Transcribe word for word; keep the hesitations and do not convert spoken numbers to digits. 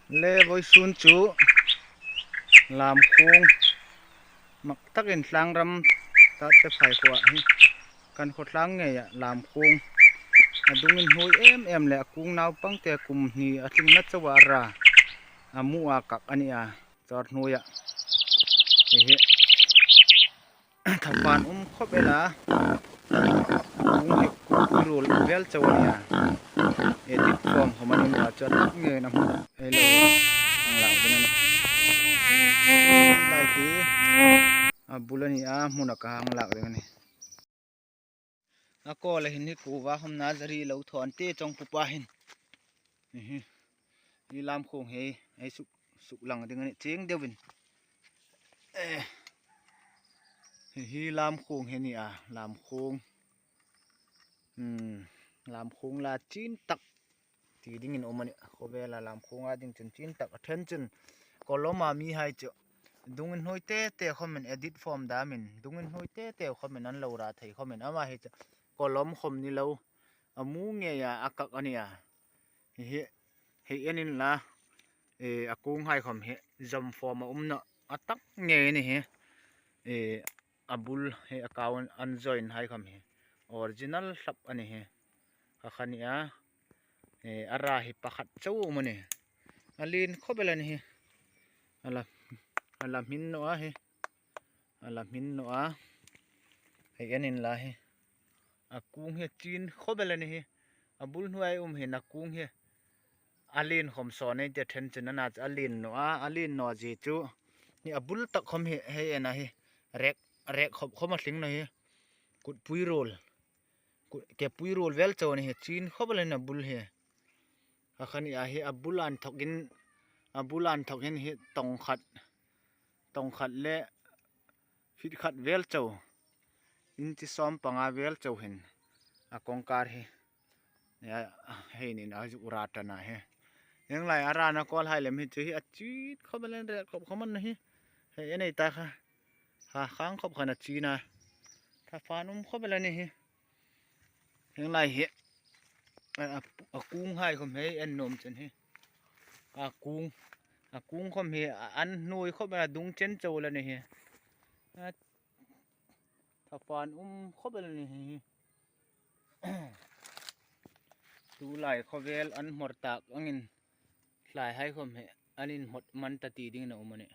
Le voisun chu Lamkhong mak takin Lhangram tate phai kho a hi kan kho lhang ngei a Lamkhong adung in hnoi em em le akung naupang te kum hni a tlingna chauh a ra amu a kak ani a chor hnoi a hi hi thapan um khop el a kung hi kung rul vel chauh ani a edit form khom ani a chor ngei na hmu ei lo ang lau ding ani lai ti a bul ani a hmuna ka hang lak ding ani. A kol a hin hi kuva hom na jari lo thon te chong pupa hin hi hi Lamkhong hi ei suk suk lang ding ani cheng deuvin eh hi hi Lamkhong hi ni a Lamkhong hmm Lamkhong la chin tak ti dingin um ani. Khovel a Lamkhong a ding chun chin tak a then chun kolom a mi hai chu dungin hnoi te te khomin edit form damin dungin hnoi te te khomin an lo ra thei khomin ama hi chu kolom khom ni lo amu ngei a akak ani a hi hi hei enin la eh akung hai khom hi jom form a umna atak ngei ni hi eh abul hi account an join hai khom hi original hlap ani hi kha kha ni a eh ara hi pakhat chauh um ani alin khop el ani hi ala ala min no a hi ala min no a hei enin la hi akung hi chin khop el ani hi abul hnuai um hi nakung hi alin khom son ei te then chun ana chu alin no a alin no ji chu ni abul tak khom hi hei en a hi rek rek khop khom a tling no hi kut pui rol kut ke pui rol vel chauh ani hi chin khop el ani abul hi a kha ni a hi abul an thok in abul an thok hin hi tong khat tong khat le fit khat vel chauh inchi som panga vel chauh hin akong kar hi hei nin a ju ra tana hi heng lai ara na kol hai lem hi chu hi achin khop el ani rek khop khom an hi hei enei ta kha ha khang khop khan achin a thapan um khop el ani hi heng lai hi akung hai khom hei en nom chen hi akung akung khom hi an hnoi khop a dung chen chauh el ani hi thapan um khop el ani hi tulai khovel an hmor tak angin hlai hai khom hi an in hmot man ta ti ding na um ani.